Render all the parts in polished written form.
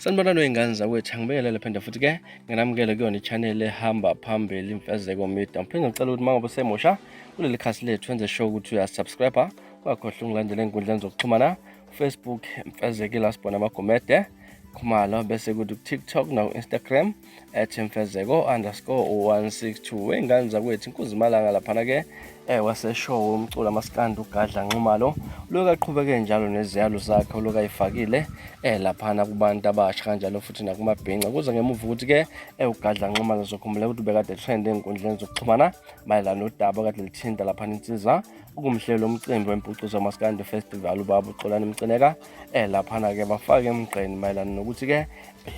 Sanibonani wey'ngane zakwethu, angibingelele phinde futhi ke nginamukele kuyona i-channel ehamba phambili Imfezeko Media. Ngiphinde ngicela ukuthi uma ngabe usemusha kuleli khasi lethu wenze sure ukuthi uyasubscribe, ungakhohlwa ungilandela ey'nkundleni zokuxhumana Facebook Mfezeki la sibona amagumede Khumalo, bese kuthi ku-TikTok naku-Instagram at mfezeko_162. Wey'ngane zakwethu, inkuzimalanga laphana-ke waseshow umculo amaskandi uGadla Nxumalo uloku aqhubeke njalo neziyalo zakhe uloku ayifakile laphana kubantu abasha kanjalo futhi nakumabhinca kuze ngemuva ukuthi-ke uGadla Nxumalo zokhumbula ukuthi ubekade trend ey'nkundleni zokuxhumana mayelana nodaba kade lithinta laphana insiza ukumhlela umcimbi wempucuzo maskandi festival ubaba uXolani Mcineka laphana-ke bafake emgqeni mayelana nokuthi-ke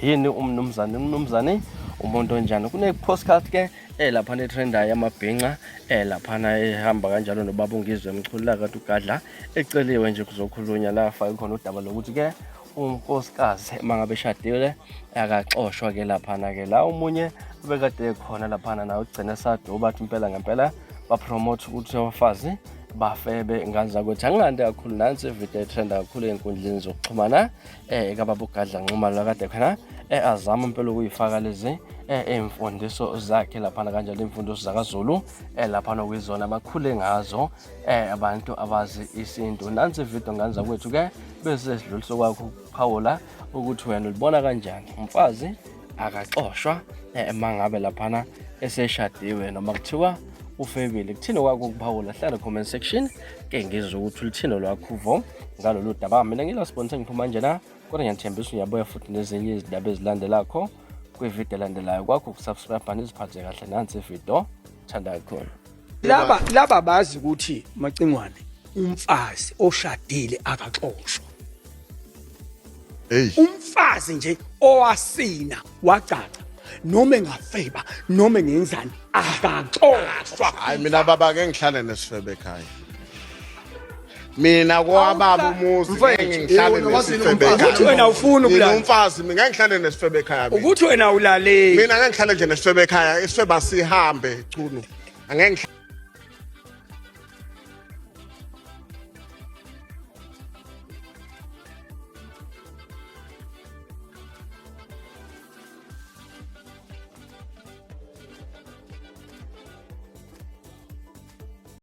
yini umnumzane umnumzane umuntu onjani. Kune-postcard ke laphana etrendayo yamabhinca laphana ehamba kanjalo nobaba uNgizwe Mchunu la kade uGadla eceliwe nje kuzokhulunywa la afake khona udaba lokuthi ke unkosikazi uma ngabe eshadile akaxoshwa ke laphana ke la omunye ubekade khona laphana nawe ugcine saduba athi impela ngempela bapromote ukuthi abafazi bafebe ngane zakwethu. Angingandi kakhulu, nansi ividiyo etrenda kakhulu ey'nkundleni zokuxhumana kababa uGadla Nxumalo kade khona azama impela ukuyifaka lezi iy'mfundiso zakhe laphana kanjalo iy'mfundiso zakaZulu laphana okuyizona abakhule ngazo abantu abazi isintu. Nansi ividiyo ngane zakwethu ke bese sidlulisa kwakho ukuphawula ukuthi wena ulibona kanjani umfazi akaxoshwa uma ngabe laphana eseshadiwe noma kuthiwa ufebile. Kuthini kwakho ukuphawula? Hlala comment section ke ngizwe ukuthi ulithini lwakho uvo ngalolu daba. Mina ngilasibonisa ngiphuma njena, kodwa ngiyathembisa uyabuya futhi nezinye izindaba ezilandelakho kwividiyo elandelayo. Kwakho ukusubscribe, niziphathe kahle. Nansi ividiyo, thanda kakhulu. Laba bazi ukuthi Macingwane umfazi oshadile akaxoshwa. Hey. Umfazi nje owasina wacaca noma engafeba noma engenzani akaxoshwa. Hayi mina baba ngeke ngihlale nesifebe ekhaya. Mina kwababa umuzi ngeke ngihlale nesifebe ekhaya. Ukuthi wena ufuna Mina ukulala. umfazi mina ngeke ngihlale nesifebe ekhaya mina. Ukuthi wena ulaleli. Mina ngeke ngihlale nje nesifebe ekhaya, isifebe asihambe chunu. Angeke ngihlale.